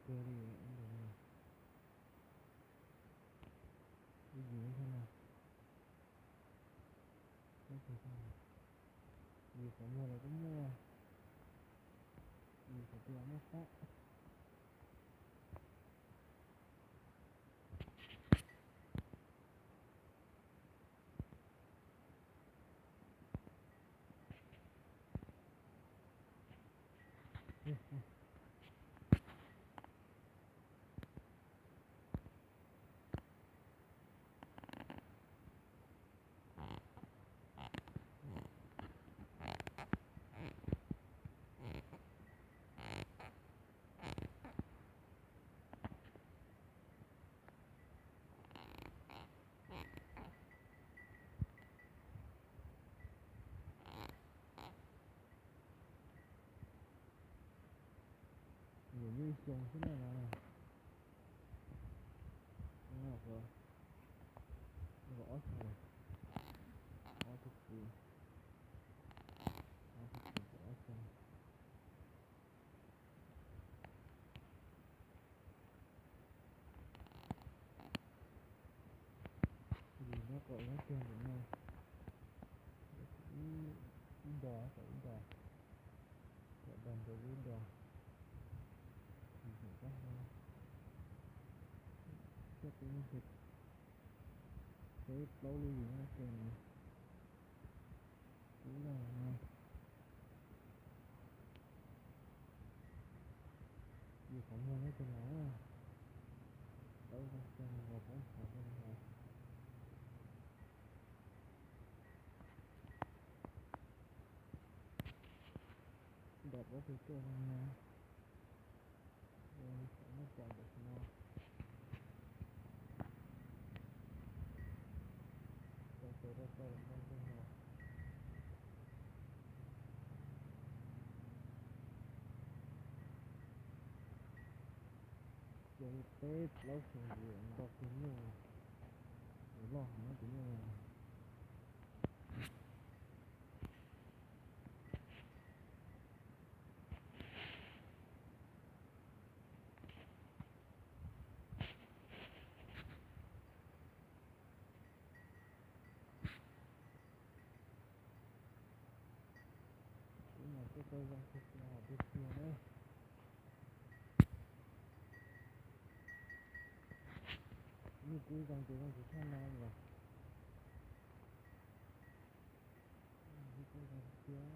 kawg li. Ib yim no, ib yim no, yim qhov muag los kuj muaj, yim qhov twg los muaj fab. Yuav yog ib xyoos xwb na no. Ob xyoos, ob tug kwv, ob tug kwv tau ob xyoos. Yim nyob kaum leej twg ntawm no, ib dos, kaum ib dos, kaum dos ntawd ib dos. Coj peb, peb plaub lub yim nyob ces kub lawm no. Yim qhov muag nyob ces no, plaub xyoo los poob qhov no. Nram plaub pes tuaj no, muab tso ntawm no. Tau tes rau tau los ntau ntau no. Ces peb plaub xyoo ntawd nto tus nyuj, tus loj heev tus nyuj. Kub mas tuaj tau zoo tiag tiag tiag na. Yus kub zoo ces zoo tsis tshaj no los. Yus kub zoo tiag.